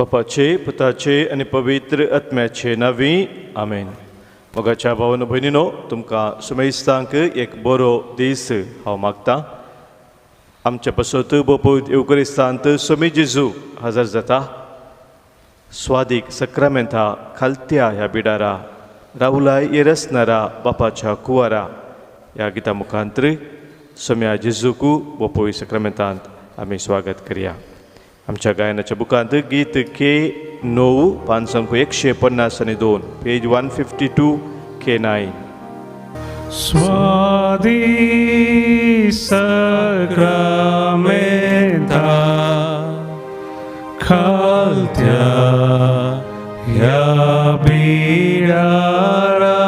बापाचे, पुताचे आनी पवित्र आत्म्याचे नांवी आमेन. मोगाच्या भावानो भयणीनो, तुमकां सुमेस्तांक एक बरो दीस हांव मागतां. आमच्या पासत बोपत येवकरिस्तांत सोमी जेजू हजर जाता. स्वादीक सक्रामेंता खालत्या ह्या बिडारा राहुलाय येरसनारा बापाच्या कुवारा ह्या गिता मुखांत्र सोम्या जेजूकू बोपोय सक्रामेंतांत आमी स्वागत करया. आमच्या गायनाच्या बुकांत गीत के 9 5 152, पेज 152, के 9. स्वादी सक्रामेंता खालत्या ह्या बिडारा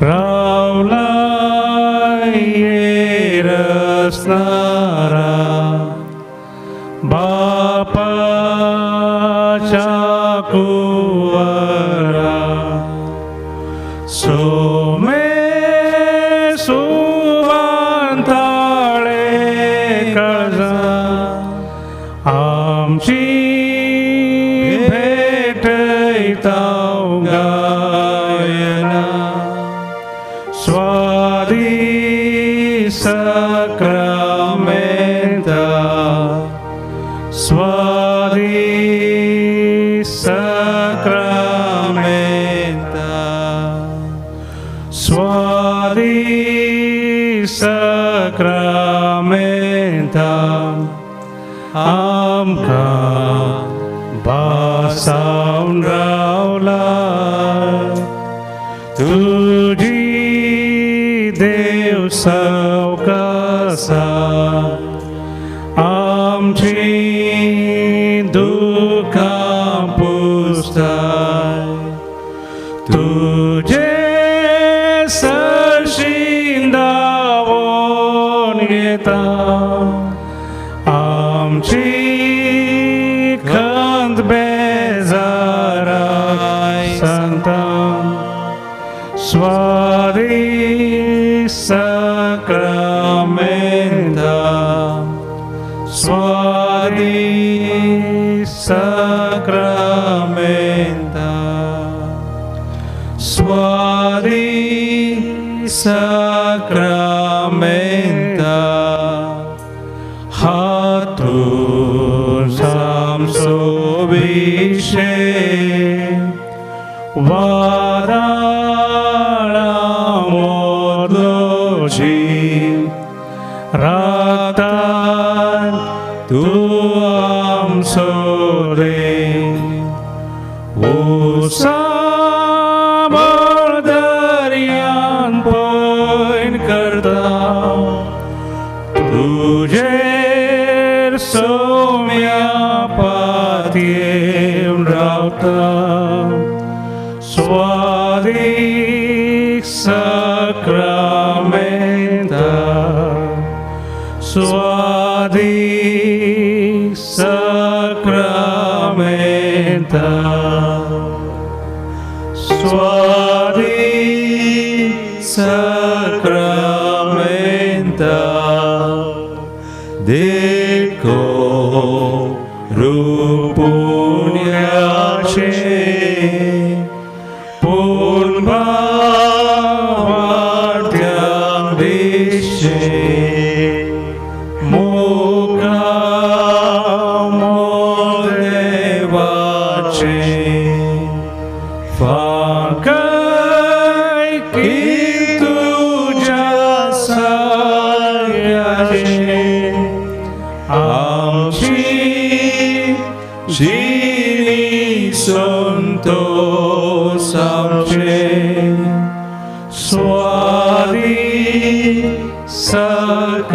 रावलाय येरसनारा बापाच्या कुवरा सोमे सुवांताळे काळजा आमची भेटयता गायना. स्वादी सक्रामेंता, स्वादी सक्रामेंता, स्वादी सक्रामेंता आमकां भासावन रावला. तुजी देव सवकासा आमची दुखां पुसताय. तुजे सरशीं धांवोन येता आमची खंत बेजाराय सांगता. स्वादी सक्रामेंता, स्वादी सक्रामेंता, स्वादी सक्रामेंता हातून सामसो विशे वादाळा मोदलो जीव रातान तूं आमचो रे उसामळ दर्यान पयण करता तुजेर सोम्या पातयेवन रावता. स्वादीक सक्रामेंता, स्वादीक सक्रामेंता, स्वादीक सक्रामेंता देखो रुपुण्याचे पूण भावार्थ्यां दिशे मुखा देवाचे फांकय की तुज्या सारक्याचे आमची जिणी संतोष आमचे. स्वादी सक्रामेंता,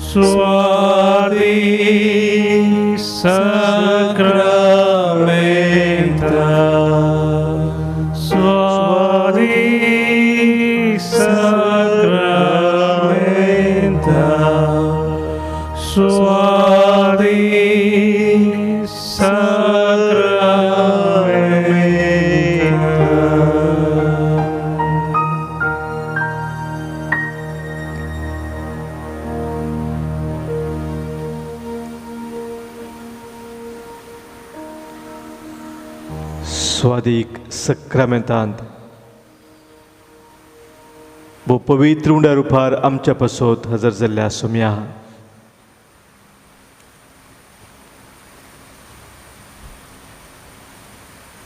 स्वादी सक्रामेंता, स्वादी सक्रामेंता, स्वादी सक्रामेंता. स्वादीक सक्रामेंतांत भोव पवित्र उंड्या रुपार आमच्या पासत हजर जाल्ल्या सोम्या,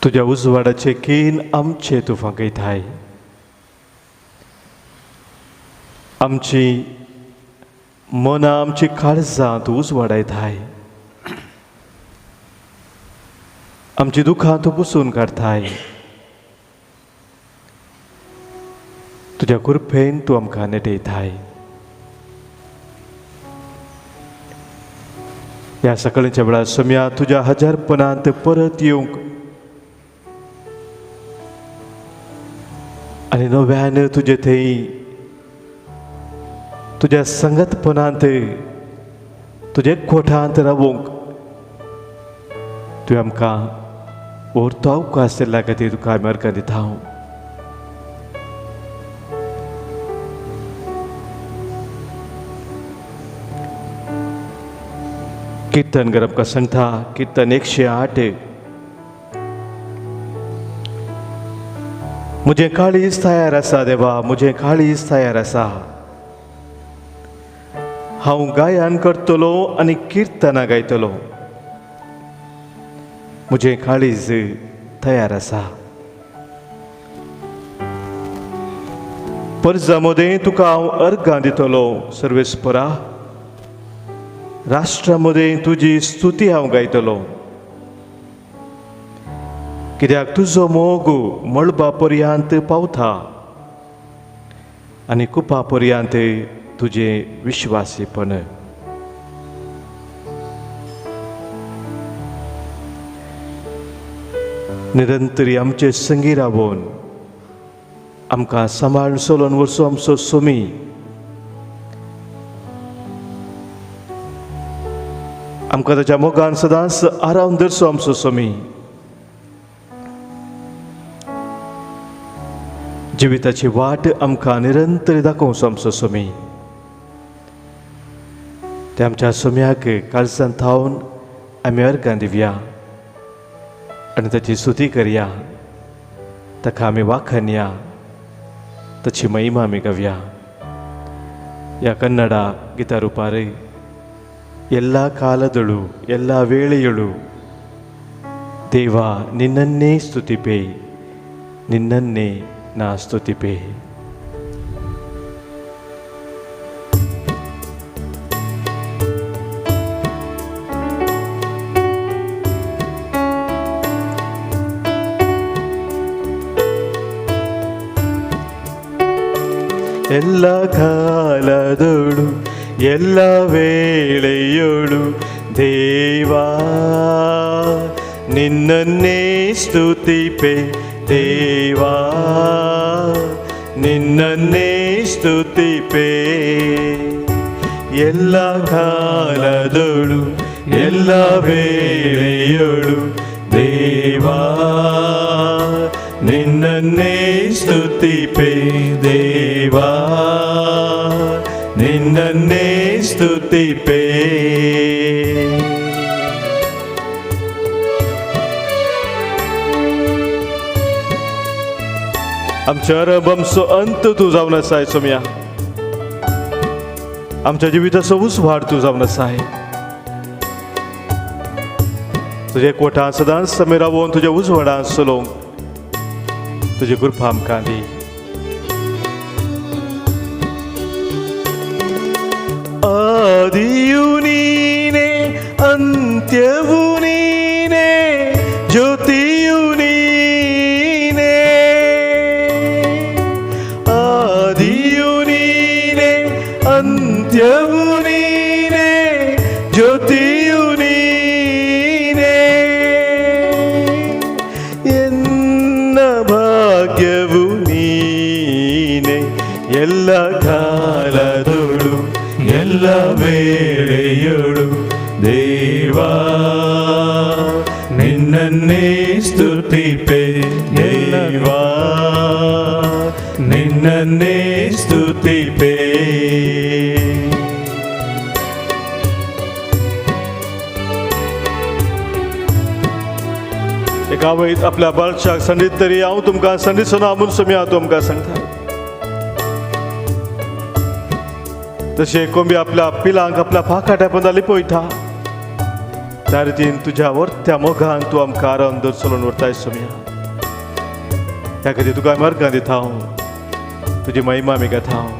तुज्या उजवाडाचे कीन आमचे तूं फांकयताय. आमची मनां आमची काळजां तूं उजवाडायताय. आमची दुखां तूं पुसून काडताय. तुज्या कृपेन तूं आमकां नेटयताय. ह्या सकाळच्या वेळार सोम्या तुज्या हजारपणांत परत येवंक आनी नव्यान तुजे थंय तुज्या संगतपणांत तुजे कोठांत रावूंक तुवें आमकां व्हरतो अवकाश दिल्ल्या खातीर तुका आमी अर्गां दिता. हांव किर्तन करप का सांगता, किर्तन 108. म्हजें काळीज तयार आसा देवा, म्हजें काळीज तयार आसा. हांव गायन करतलो आनी किर्तनां गायतलो. म्हजें काळीज तयार आसा. परजा मदें तुका हांव अर्गां दितलो सर्वेस्परा, राष्ट्रा मदें तुजी स्तुती हांव गायतलो. कित्याक तुजो मोग मळबा पर्यंत पावता आनी कुपा पर्यंत तुजें विश्वासीपण. निरंतरी आमचे संगी रावून आमकां सांबाळून चलोवन वचो आमचो सोमी. आमकां ताच्या मोगान सदांच आराम धरचो आमचो सोमी. जिविताची वाट आमकां निरंतर दाखोवचो आमचो सोमी. ते आमच्या सोम्याक काळजांत थावन आमी अर्गां दिवया आनी ताची स्तुती करया. ताका आमी वाखणया, ताची महिमा आमी गावया. ह्या कन्नडा गिता रुपार ಎಲ್ಲ ಕಾಲದಳು ಎಲ್ಲ ವೇಳೆಯಳು ದೇವ ನಿನ್ನನ್ನೇ ಸ್ತುತಿಪೆ, ನಿನ್ನನ್ನೇ ನಾ ಸ್ತುತಿಪೆ. ಎಲ್ಲ ಕಾಲದಳು ಎಲ್ಲ ವೇಳೆಯೊಳು ದೇವಾ ನಿನ್ನನ್ನೇ ಸ್ತುತಿಪೆ, ದೇವಾ ನಿನ್ನನ್ನೇ ಸ್ತುತಿಪೆ. ಎಲ್ಲ ಕಾಲದೊಳು ಎಲ್ಲ ವೇಳೆಯೊಳು ದೇವಾ ನಿನ್ನನ್ನೇ ಸ್ತುತಿಪೆ, ದೇವಾ ನಿನ್ನನ್ನೇ ಸ್ತುತಿಪೆ. आमच्या आरंभ आमचो अंत तूं जावन आसाय सोम्या. आमच्या जिविताचो उजवाड तूं जावन आसाय. तुजे कोठां सदांच समेर रावोवन तुज्या उजवाडान चलोवंक तुजी कृपा आमकां दी. ಆದಿಯು ನೀನೇ, ಅಂತ್ಯವು ನೀನೇ, ಜ್ಯೋತಿಯು ನೀನೇ. ಆದಿಯು ನೀನೇ, ಅಂತ್ಯವು ನೀನೇ, ಜ್ಯೋತಿಯು ನೀನೇ. ಎನ್ನ ಭಾಗ್ಯವು ನೀನೇ, ಎಲ್ಲ ಕಾಲದೊಳು ಎಲ್ಲ ವೇಳೆಯೊಳು ದೇವಾ ನಿನ್ನನ್ನೇ ಸ್ತುತಿಪೆ, ದೇವಾ ನಿನ್ನನ್ನೇ ಸ್ತುತಿಪೆ. एका वयत आपल्या बाळशाक संडीत तरी हांव तुमकां संडीत सोना म्हूण सोम्या तुमकां सांगता. तशें कोंबी आपल्या पिलांक आपल्या फाकाट्या पंदा लिपयता, त्या रितीन तुज्या वर्त्या मोगान तूं आमकां आराम दर चलोवन व्हरताय सोम्या. त्या खातीर तुका आमी अर्गां दिता हांव, तुजी महिमा आमी घेता हांव.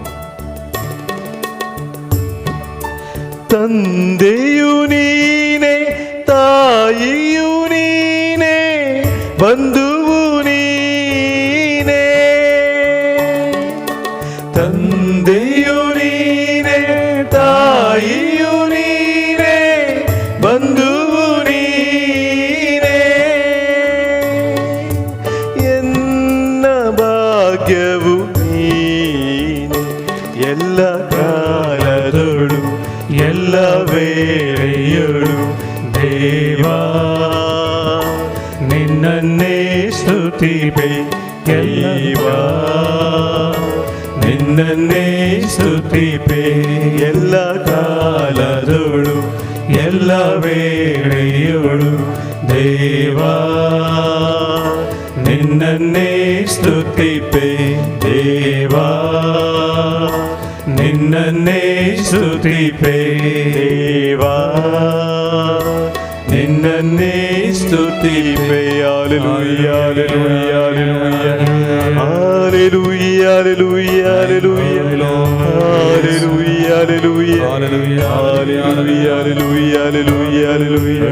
ತಂದೆಯು ನೀನೆ, ತಾಯಿಯು ನೀನೆ, ಬಂಧುವು ನೀನೆ. ತಂದೆಯು ನೀನೆ, ತಾಯಿಯು ನೀನೆ, ಬಂಧುವು ನೀನೆ. ಎನ್ನ ಭಾಗ್ಯವು ನೀನೆ, ಎಲ್ಲ ಕಾಲದೊಳು ಎಲ್ಲ ವೇಳೆಯೊಳು ದೇವಾ ನಿನ್ನನ್ನೇ ಸ್ತುತಿಪೆ. ದೇವಾ ನಿನ್ನನ್ನೇ ಸ್ತುತಿಪೆ. ಎಲ್ಲ ಕಾಲದೊಳು ಎಲ್ಲ ವೇಳೆಯೊಳು ದೇವಾ ನಿನ್ನನ್ನೇ ಸ್ತುತಿಪೆ. ದೇವಾ ನಿನ್ನನ್ನೇ ಸ್ತುತಿಪೆ. ದೇವಾ ನಿನ್ನನ್ನೇ ಸ್ತುತಿಪೆ. Hallelujah, hallelujah, hallelujah, hallelujah, hallelujah, hallelujah, hallelujah, hallelujah, hallelujah, hallelujah.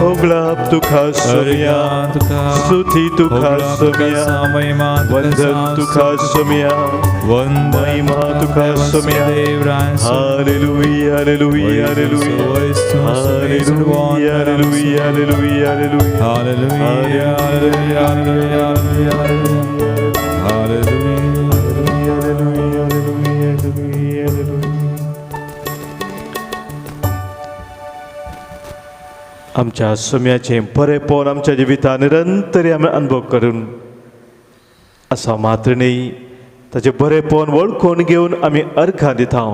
ಹೊಗಳಾಪ್ ತುಖಾ ಸೊಮಿಯಾ, ಸ್ತುತಿ ತುಖಾ ಸೊಮಿಯಾ, Vandan ತುಖಾ ಸೊಮಿಯಾ, Mahima ತುಖಾ ಸೊಮಿಯಾ. Hallelujah, hallelujah, hallelujah, hallelujah, hallelujah, hallelujah, hallelujah. Hallelujah, hallelujah, hallelujah, hallelujah. Hallelujah, hallelujah, hallelujah. आमच्या सोम्याचें बरेपण आमच्या जिवितांत निरंतर आमी अनुभव करून आसा मात्र न्ही, ताचें बरेपण वळखून घेवन आमी अर्घां दिता.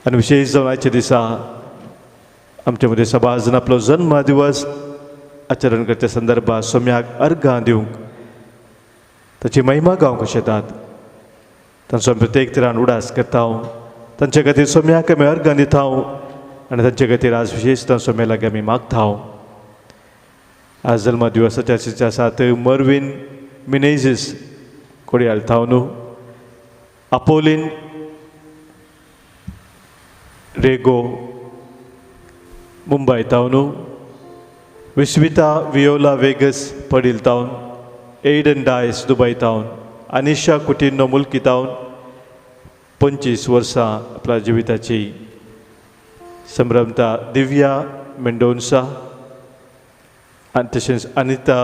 आनी विशेश जावन आयच्या दिसा आमच्या मदीं सभाजन आपलो जन्मदिवस आचरण करच्या संदर्भात सोम्याक अर्घां दिवंक ताची महिमा गावंक शेतात तांचो आमी प्रत्येक तरान उडास करता. तांचे खातीर सोम्याक आमी अर्घां दिता आनी तांचे खातीर आज विशेश सोम्या लागीं आमी मागता. आज जल्म दिवसाच्या आशिच्या सात मर्विन मिनेझीस कोडयाल थावन, अपोलीन रेगो मुंबय थावन, विस्मिता वियोला वेगस पडील थावन, एडन डायस दुबय थावन, अनिशा कुटिन्नो मुल्की थावन 25 वर्सां आपल्या जिविताची संभ्रमता दिव्या मेंडोन्सा आनी तशेंच अनिता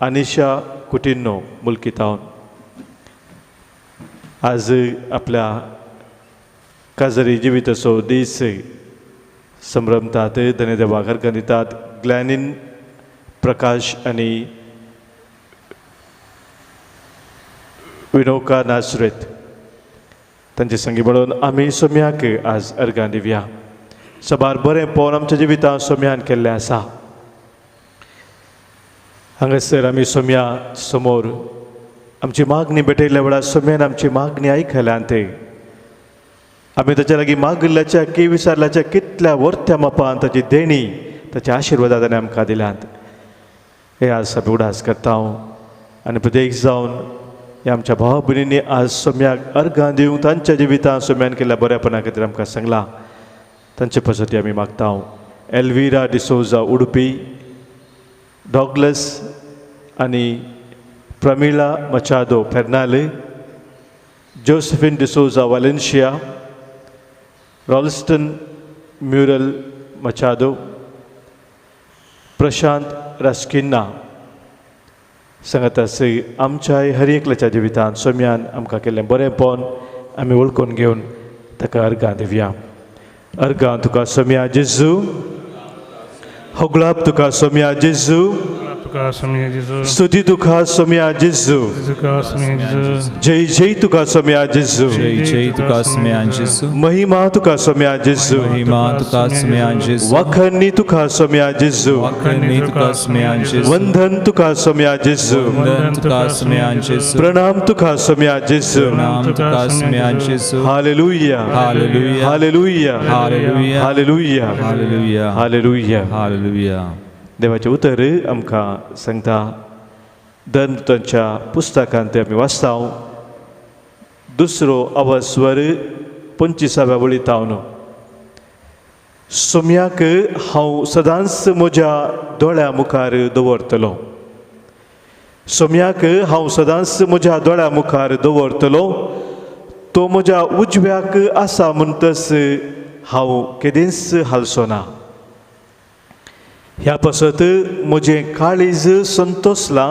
अनिशा कुटिन्नो मुल्की थावन आज आपल्या काजरी जिविताचो दीस संभ्रमतात. धन्यदेवा घरकान दितात ग्लॅनिन प्रकाश आनी विनोका नासरेत तांचे संगी म्हणून आमी सोम्याक आज अर्गां दिवया. सबार बरें पळोवन आमच्या जिवितांत सोम्यान केल्लें आसा. हांगासर आमी सोम्या समोर आमची मागणी भेटयल्ल्या वेळार सोम्यान आमची मागणी आयकल्यान ते आमी ताच्या लागीं मागिल्ल्याच्या की विचारल्याच्या कितल्या वर्त्या मापान ताची देणी ताच्या आशिर्वादान ताणें आमकां दिल्यात. हे आज आमी उडास करता आनी प्रत्येक जावन ह्या आमच्या भाव भयणींनी आज सोम्याक अर्घां दिवंक तांच्या जिवितांत सोम्यान केल्ल्या बऱ्यापणा खातीर आमकां सांगलां तांचे पसती आमी मागता. एल्विरा डिसोजा उडपी, डॉगलस आनी प्रमिळा मचादो फेर्नाले, जोसेफिन डिसोजा वालेन्शिया, रॉल्स्टन म्युरल मचादो, प्रशांत रास्किन्ना सांगत आसा आमच्याय हर एकल्याच्या जिवितांत सोम्यान आमकां केल्लें बरेंपण आमी वळखून घेवन ताका अर्घां दिवया. अर्घां तुका सोम्या जेजू, होगळाप तुका सोम्या जेजू, तुका सोम्या जेजू। स्तुती तुका सोम्या जेजू। तुका सोम्या जेजू। जय जय तुका सोम्या जेजू। जय जय तुका सोम्या जेजू। महिमा तुका सोम्या जेजू। महिमा तुका सोम्या जेजू। वाखणी तुका सोम्या जेजू। वाखणी तुका सोम्या जेजू। वंदन तुका सोम्या जेजू। वंदन तुका सोम्या जेजू। प्रणाम तुका सोम्या जेजू। प्रणाम तुका सोम्या जेजू। Hallelujah. Hallelujah. Hallelujah. Hallelujah. Hallelujah. Hallelujah. Hallelujah. Hallelujah. देवाचें उतर आमकां सांगता दंतांच्या पुस्तकांत आमी वाचता दुसरो अवस्वर 25व्या वळीतावन सोम्याक हांव सदांच म्हज्या दोळ्या मुखार दवरतलो। सोम्याक हांव सदांच म्हज्या दोळ्या मुखार दवरतलो। तो म्हज्या उजव्याक आसा म्हणटच हांव केदींच हालचो ना। ह्या पासत म्हजें काळीज संतोसलां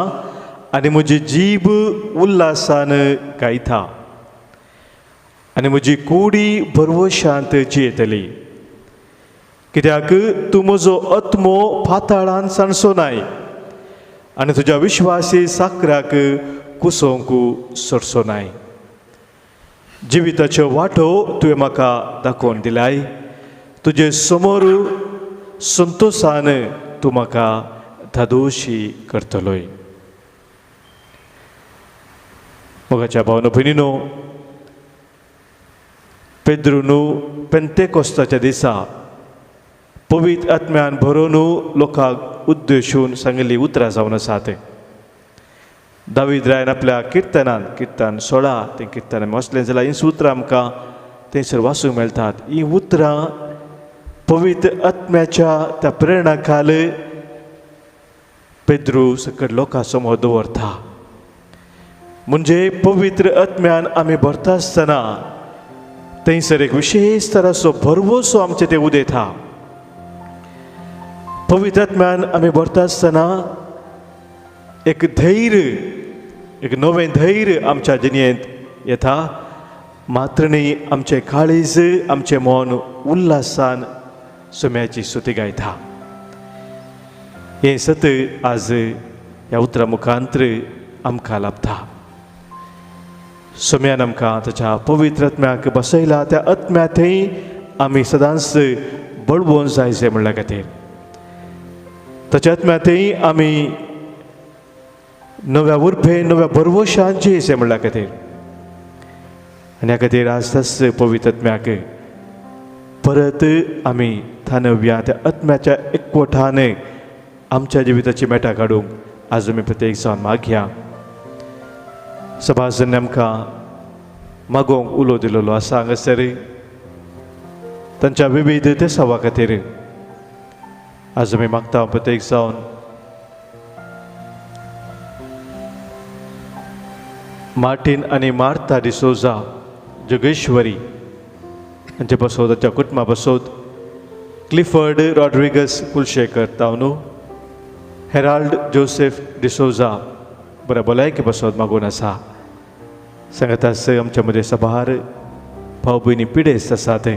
आनी म्हजी जीब उल्हासान गायता आनी म्हजी कुडी भरवशांत जियेतली। कित्याक तूं म्हजो आत्मो पाताळान सांडचो नाय आनी तुज्या विश्वासी साकराक कुसोवंक सोडचो नाय। जिविताच्यो वाटो तुवें म्हाका दाखोवन दिलाय। तुजे समोर संतोसान तूं म्हाका धादोशी करतलोय। मोगाच्या भावनो भयणीनो, पेद्रुनू पेंतेकोस्ताच्या दिसा पवित्र आत्म्यान भरोवन लोकांक उद्देशून सांगिल्ली उतरां जावन आसात। दावीद रायान आपल्या किर्तनान किर्तन 16 तें किर्तन आमी वाचलें जाल्यार हीं उतरां आमकां थंयसर वाचूंक मेळटात। हीं उतरां पवित्र आत्म्याच्या त्या प्रेरणा खाल पेद्रू सकट लोकां समोर दवरता। म्हणजे पवित्र आत्म्यान आमी भरता आसतना थंयसर एक विशेश तराचो भरवसो आमचे ते उदेता। पवित्र आत्म्यान आमी भरता आसतना एक धैर्य, एक नवें धैर्य आमच्या जिणेंत येता। मात्र न्ही आमचें काळीज, आमचें मन उल्हासान सोम्याची स्तुती गायता। हें सत आज ह्या उतरां मुखांतर आमकां लाभता। सोम्यान आमकां ताच्या पवित्र आत्म्याक बसयला। त्या आत्म्या थंय आमी सदांच बळवून जाय जाय म्हणल्या खातीर ताच्या आत्म्या थंय आमी नव्या उर्बेन, नव्या भरवशान जियेचें म्हणल्या खातीर आनी ह्या खातीर आज त्याच पवित्र आत्म्याक परत आमी थानव्या त्या आत्म्याच्या एकवटान आमच्या जिविताची मेटां काडूंक आज आमी प्रत्येक जावन मागया। सभाजन आमकां मागोवंक उलो दिलेलो आसा हांगासर तांच्या विविध देसावा खातीर आज आमी मागता प्रत्येक जावन मार्टीन आनी मार्था डिसोजा जोगेश्वरी हांचे पासत, तांच्या कुटुंबा पासत, क्लिफर्ड रॉड्रिगस कुलशेखर तावनू, हेराल्ड जोसेफ डिसोजा बऱ्या भलायके पासत मागून आसा। सांगता आमच्या मदें सभार भाव भयणी पिडेस्त आसा ते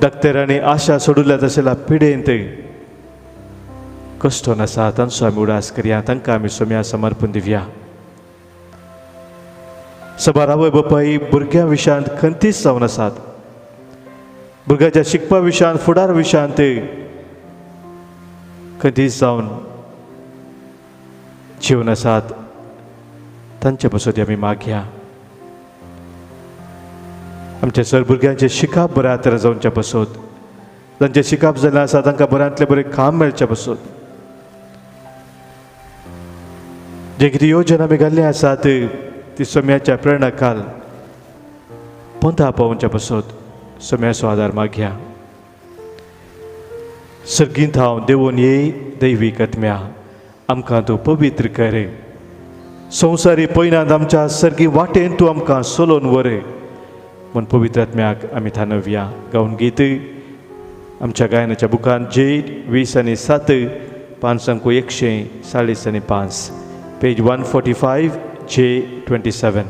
डॉक्टरांनी आशा सोडुल्या तशें पिडेंत कश्टोन आसा तांचो आमी उडास करया। तांकां आमी सोम्या समर्पण दिवया। सभार आवय बापाय भुरग्यां विशयांत खंतीच जावन आसात। भुरग्याच्या शिकपा विशयांत, फुडार विशयांत खंतीच जावन जिवन आसात। तांचे पासत आमी मागया। आमच्या सर भुरग्यांचें शिकप बऱ्या तरेन जावच्या पासत, तांचें शिकप जाल्लें आसा तांकां बऱ्यांतलें बरें काम मेळचें पासत, जे कितें योजना आमी घाल्ली आसात ती सोम्याच्या प्रेरणा खाल पंथा पावोवच्या पासत सोम्याचो आदार मागया। सर्गींत हांव देवून ये दैवीक आत्म्या आमकां तूं पवित्र कर। संवसारी पयनांत आमच्या सर्गी वाटेन तूं आमकां सोलोवन व्हर म्हूण पवित्र आत्म्याक आमी थानवया। गावन गीत आमच्या गायनाच्या बुकान जे 20 आनी 7 5 अंक 140 आनी 5 पेज 145 जे 27।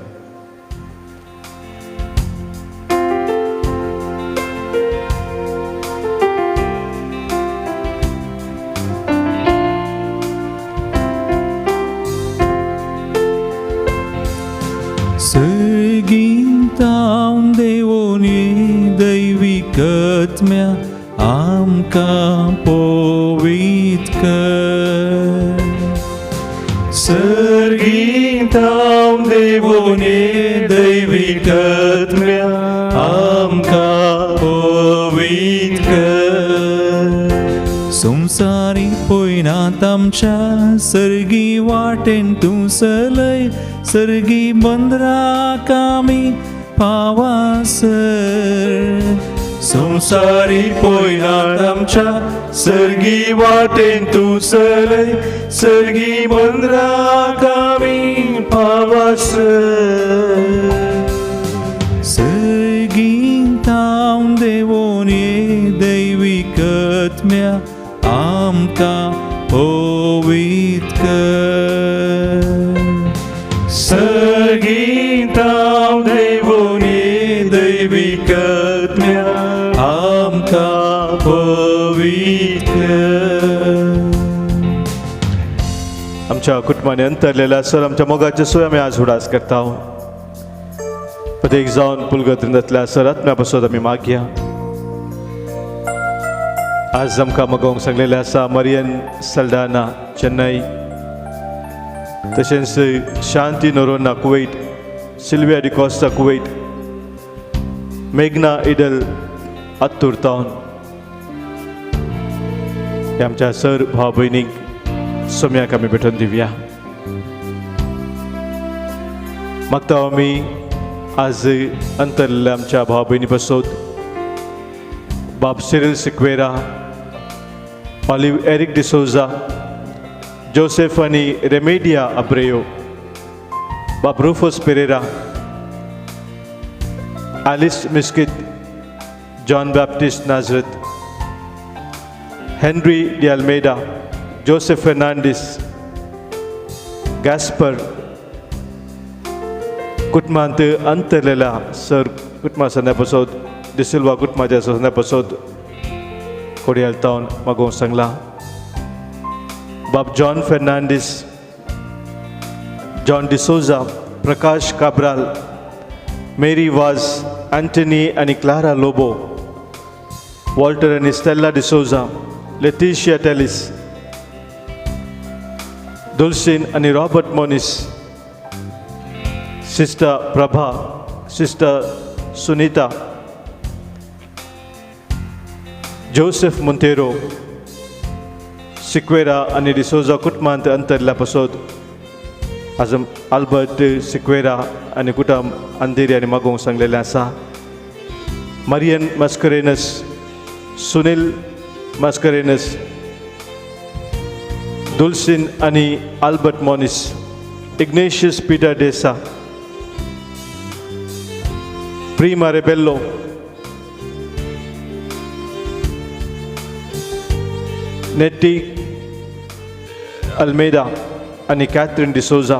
देवोनी दैवीक आत्म्या आमकां पवित्र कर. सर्गींतावन देवोनी दैवीक आत्म्या आमकां पवित्र कर. संवसारीक पयनात आमच्या सर्गी वाटेन तूं चलय, सर्गी बंदराक आमी पावासर. संवसारीक पयनात आमच्या सर्गी वाटेन तूं चलय, सर्गी बंदराक आमी पावासर. सर्गींतावन देवोनी दैवीक आत्म्या आमकां पवित्र कर. सर्गींतावन देवोनी दैवीक आत्म्या आमकां पवित्र कर. आमच्या कुटुंबाने अंतरलेल्या सर आमच्या मोगाचे सोय आमी आज उडास करता. प्रत्येक जावन पुलगत सर आत्म्या पासत आमी मागया. आज आमकां मागोवंक सांगलेलें आसा मरियन सल्डाना चेन्नई, तशेंच शांती Noronha Kuwait, Sylvia D'Costa Kuwait, मेघना इडल अत्तूर तावन. आमच्या सर भाव भयणीक सोम्याक आमी भेटोवन दिवया. मागता आमी आज अंतरलेल्या आमच्या भाव भयणी पासत बाब Cyril Sequeira, Olive Eric D'Souza, Joseph आनी रेमेडिया अब्रेयो, बाब Rufus Pereira, Alice Mesquite, John Baptist Nazareth, Henry de Almeida, Joseph Fernandes, Gaspar. कुटुंबांत अंतरलेल्या सर कुटुंबा संद्या पासत डिसिल्वा कुटुंबाच्या संद्या पासत कोडियाल तावन मागोवंक सांगला. बाब जॉन फेर्नांडीस, जॉन डिसोजा, प्रकाश काब्राल, मेरी वाज, अँटनी आनी क्लारा लोबो, वॉल्टर आनी स्टेल्ला डिसोजा, लेटिशिया टेलिस, दुलसीन आनी Robert Moniz, sister Prabha, sister Sunita, Joseph Monteiro, Sequeira आनी डिसोजा कुटुंबांत अंतरल्या पासत आजम आल्बर्ट सिक्वेरा आनी कुटुंब अंधेरी आनी मागोवंक सांगलेलें आसा. मरियन मस्करेनस, सुनील मस्करेनस, दुलसीन आनी Albert Monis, Ignatius Peter Desa, प्रिमा Rebello, नेटी अल्मेदा आनी कॅथरीन डिसोजा.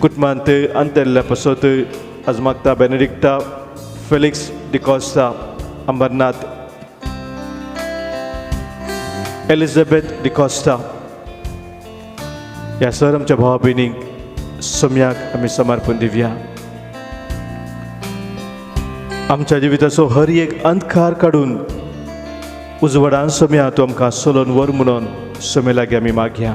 कुटुंबांत अंतरल्या पासत आज मागता बेनेडिक्टा फेलिक्स डिकॉस्ता अंबरनाथ, एलिझाबेथ डिकॉस्ता. ह्या सर आमच्या भावा भयणींक सोम्याक आमी समर्पण दिवया. आमच्या जिविताचो हर एक अंधकार काडून उजवाडान सोम्या तूं आमकां सोलोन व्हर म्हणून सोमे लागीं आमी मागया.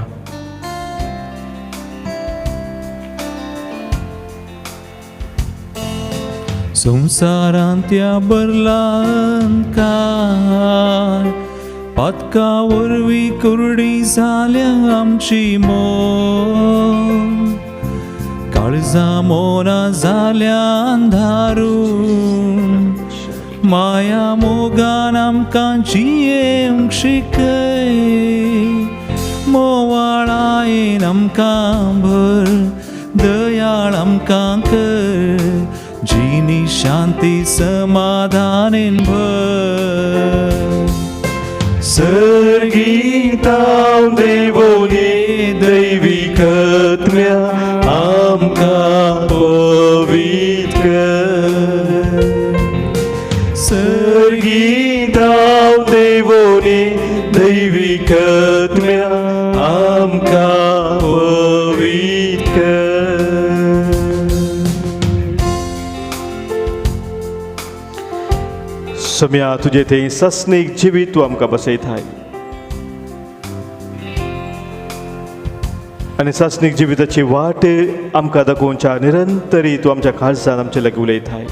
संवसारांत ह्या भरला अंधकार, पातका वरवीं कुर्डी जाल्या आमची मोग, काळजां मोनां जाल्या अंधारून, माया मोगान आमकां जियेवंक शिकय, मोवाळायेन आमकां भर, दयाळ आमकां कर, जिनी शांती समाधानेन भर. सर्गींतावन देवोनी दैवीक आत्म्या आमकां पवित्र कर. सर्गींतावन देवोनी दैवीक आत्म्या आमकां पवित्र कर. सम्या तुजें थंय सासणीक जिवीत तूं आमकां बसयताय आनी सासणीक जिविताची वाट आमकां दाखोवच्या निरंतरी तूं आमच्या काळजान आमचे लागीं उलयताय.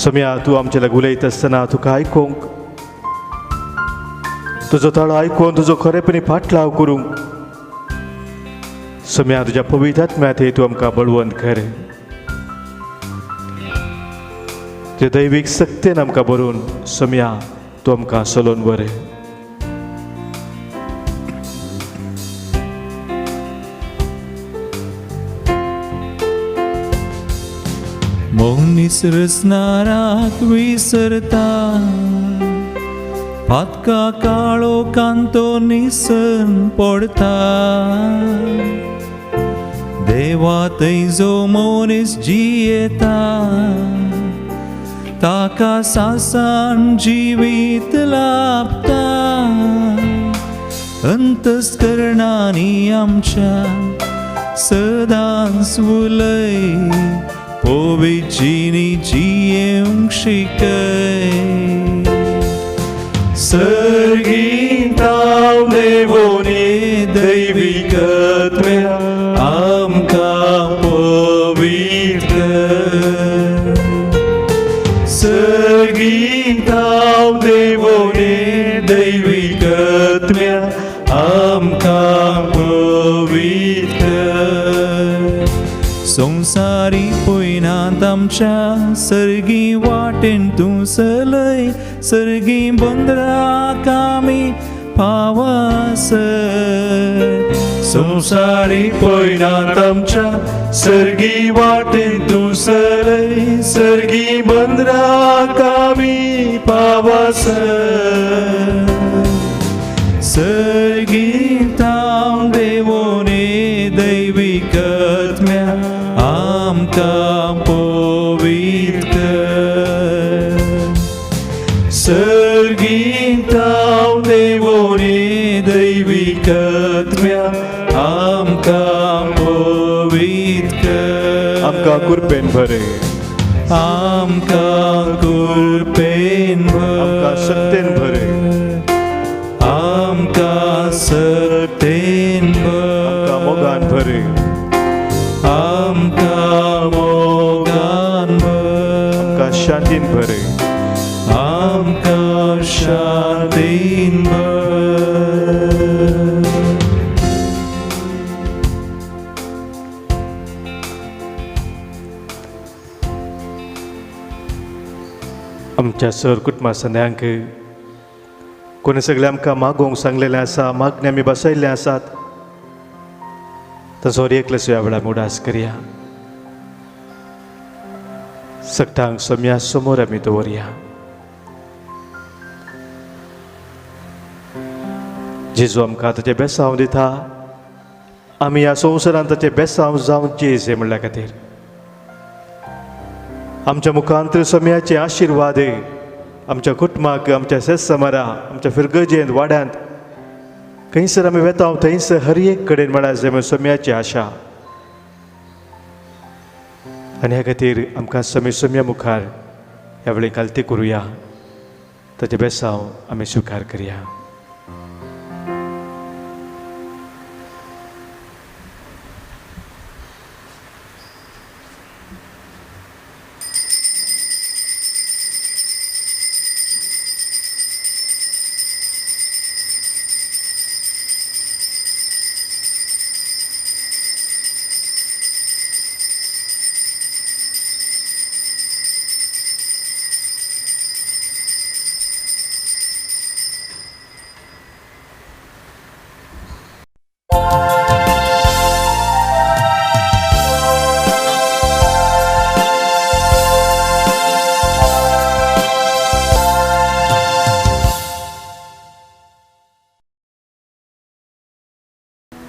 सम्या तूं आमचे लागीं उलयता आसतना तुका आयकूंक, तुजो ताळो आयकून तुजो खरेपणी फाटलाव करूंक सम्या तुज्या पवित्र आत्म्यात तूं आमकां बळवंत कर. ते दैवीक सक्तेन आमकां बरोवन सम्या तूं आमकां चलोवन बरें. मनीस रचणाराक विसरता, पातका काळो कांतो निसन पडता. देवा थंय जो मनीस जियेता ताका सासान जिवीत लाभता. अंतस्करणांनी आमच्या सदांच उलय, पवित्रिनी जियेवंक शिकय. सर्गींताव देवोने दैविकत्व्या आमकां पवित्र. सर्गींताव देवोने दैविकत्व्या आमकां पवित्र. संवसारी पयनात आमच्या सर्गी वाटेन तूं चलय, सर्गी बंदराक आमी पावासर. संवसारी पयनात आमच्या सर्गी वाटेन तूं चलय, सर्गी बंदराक आमी पावासर. सर्गींताव देवोने दैविकत्म्या आमकां पवित्र. सर्गींताव देवोने दैविकत्म्या आमकां पवित्र. आमकां कुरपेन भरे, आमकां कुरपेन भर, आमकां सत्तेन भरे, आमकां सत्तेन भर, आमकां मोगान भरे, आमकां मोगान भर, आमकां शांतीन भरे, आमकां शांतीन भर. आमच्या सर कुटुंबा संद्यांक कोणी सगळें आमकां मागोवंक सांगलेलें आसा, मागणें आमी बसयल्लें आसात, तसो एकलेसो ह्या वेळार उडास करया. सगटांक सम्या समोर आमी दवरया. जेजू आमकां ताचें बेसांव दिता, आमी ह्या संवसारांत ताचें बेसांव जावन जेजे म्हणल्या खातीर आमच्या मुखांत सम्याचे आशिर्वाद आमच्या कुटुंबाक, आमच्या सेसमारा, आमच्या फिरगजेंत, वाड्यांत, खंयसर आमी वेता थंयसर हर एक कडेन म्हळ्यार जाय सम्याची आशा. आनी ह्या खातीर आमकां समी सम्या मुखार ह्या वेळी कालती करुया, ताचें बेसांव आमी स्विकार करया.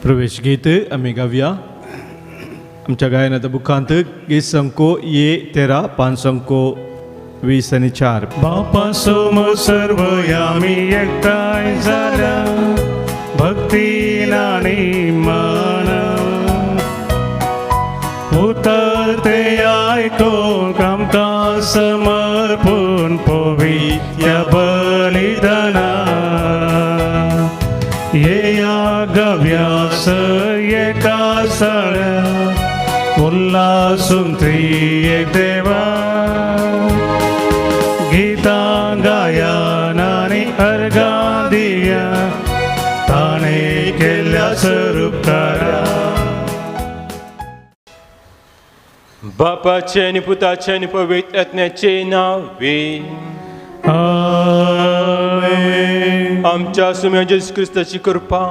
प्रवेश गीत आमी गावया. आमच्या गायनाच्या बुकांत गीत संको ये 13 5 20 आनी 4. बापा सोम सर्व आमी एकठांय जाल्या भक्तीन आनी मान उतर ते आयकूंक आमकां समज. अर्पून पवित्र बलिदाना येया गव्यास एका सळ्या उल्हासून त्रियेक देवा गीतां गायन आनी अर्गां दिया ताणें केल्ल्या स्वरुपकारा. बापाचे आनी पुताचे आनी पवित्र आत्म्याचे नांवे आमेन. आमच्या सुम्या जेजू क्रिस्ताची कृपा,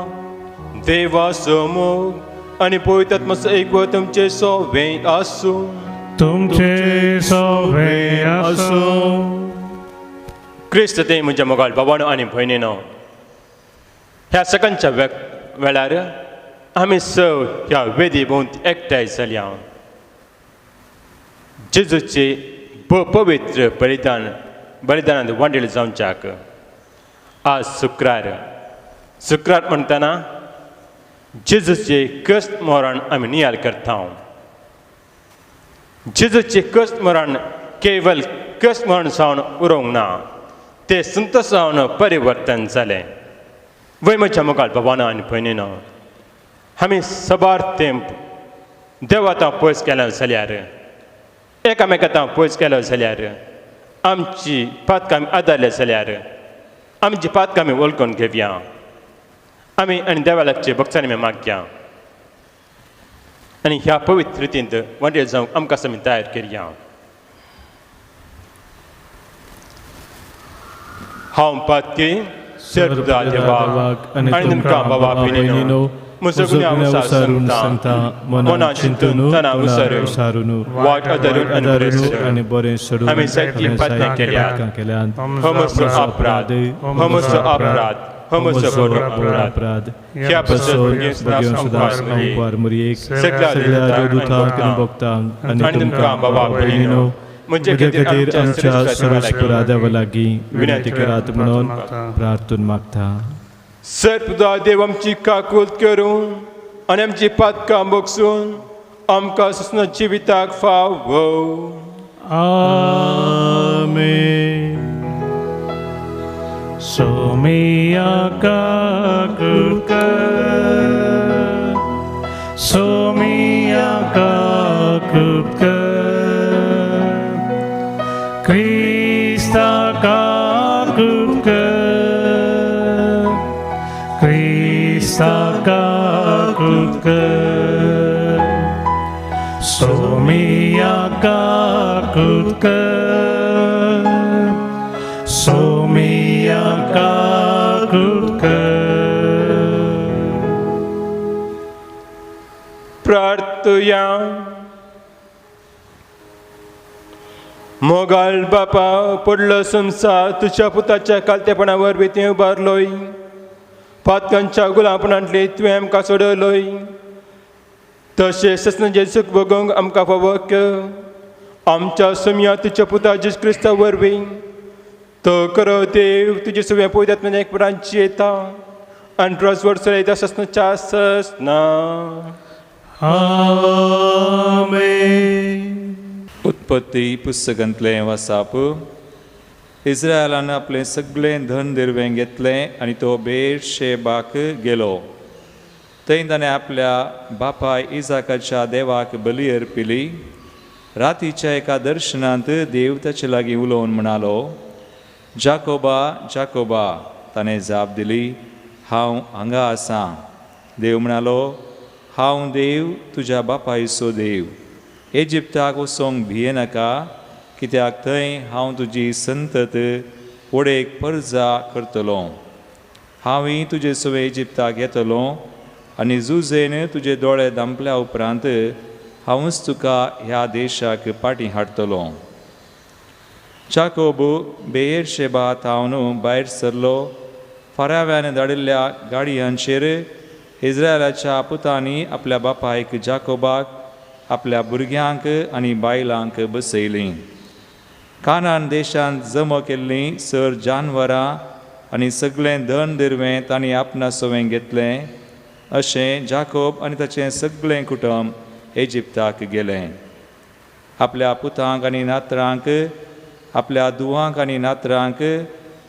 देवाचो मोग आनी पवित्र आत्म्याचो एकवट तुमचे सोवे आसूं. तुमचे सोवे आसूं. क्रिस्त ते म्हज्या मोगाळ बाबानो आनी भयणीनो, ह्या सकाळच्या वेळार आमी सव ह्या वेदी भोंवती एकठांय जाल्या. जेजूचे पवित्र बलिदानांत वांटेल जावच्याक आज शुक्रार. शुक्रार म्हणटना जेजूचे कश्ट मरण आमी नियाळ करता. जेजूचे कश्ट मरण केवल कश्ट मरण जावन उरोंक ना, ते संतोश जावन परिवर्तन जालें. वय म्हज्या मुखार बाबानो आनी भयणीनो, आमी सबार तेंप देवातां पयस केलो जाल्यार, एकामेकां पयस केलो जाल्यार, आमची पातकां आमी आदारले जाल्यार, आमची पातकां आमी वळखून घेवया. आमी आनी देवा लागचे भक्तांनी आमी मागया आनी ह्या पवित्र रितींत वांटेल जावंक आमकां आमी तयार करया. हांव पातकी सर्व देवाक आनी तुमकां बाबा भयणीनो म्हजो गुन्यांव सांगता, मनान चिंतून तना विसरून वाट आदारून आनी बरें सोडून आमी सारकी पातकां केल्यात. हो म्हजो अपराध, हो म्हजो अपराध, हो म्हजो व्हड अपराध. ह्या पासून सदां मुरयेक सगळ्या देवदूतांक आनी भक्तांक आनी तुमकां बाबा भयणीनो म्हजे खातीर आमच्या सर्वेस्परा देवा लागीं विनंती करात म्हणून प्रार्थून मागता. सर्व देव आमची काकूत करून आनी आमची पातकां बगसून आमकां ससना जिविताक फावो. आमेन. सोमिया काकूत कर, सोमिया काकूत कर, क्रिस्ता काकूत कर, क्रिस्ता काकूत कर, सोमिया काकूत कर, सोमिया काकूत कर. प्रार्थुया. मोगाळ बापा, पडलो संसार तुज्या पुताच्या कालतेपणा वरवीं तुवें उबारलोय. पातकांच्या गुलामपणांतली तुवें आमकां सोडयलोय. तशें ससनाचें सूख भोगोवंक आमकां फावो कर. आमच्या सुम्या तुज्या पुता जेजू क्रिस्ता वरवीं तो खरो देव तुजे सुवें पवित्र आत्म्यान एकपणांची येता आनी रोजवड चलयता ससनाच्या ससना. आमेन. उत्पत्ती पुस्तकांतलें वासाप. इस्रायलान आपलें सगळें धन दिरवें घेतलें आनी तो बेरशेबाक गेलो. थंय ताणें आपल्या बापाय इजाकाच्या देवाक बली अर्पिली. रातीच्या एका दर्शनांत देव ताचे लागीं उलोवन म्हणालो, जाकोबा, जाकोबा. ताणें जाप दिली, हांव हांगा आसां. देव म्हणालो, हांव देव, तुज्या बापायचो देव. इजिप्ताक वचोंक भियेनाका, कित्याक थंय हांव तुजी संतत वडेक परजा करतलो. हांवूय तुजे सवे इजिप्ताक येतलो आनी जुजेन तुजे दोळे दांपल्या उपरांत हांवूच तुका ह्या देशाक पाटी हाडटलो. जाकोब बेरशेबा थावन भायर सरलो. फाराव्यान धाडिल्ल्या गाडयांचेर इस्रायलाच्या पुतांनी आपल्या बापायक जाकोबाक, आपल्या भुरग्यांक आनी बायलांक बसयलीं. कानान देशांत जमा केल्लीं सर जानवरां आनी सगळें धन दिरवें तांणी आपणा सवें घेतलें. अशें जाकोब आनी ताचें सगळें कुटुंब इजिप्ताक गेलें. आपल्या पुतांक आनी नातरांक आपल्या दुवांक आनी नातरांक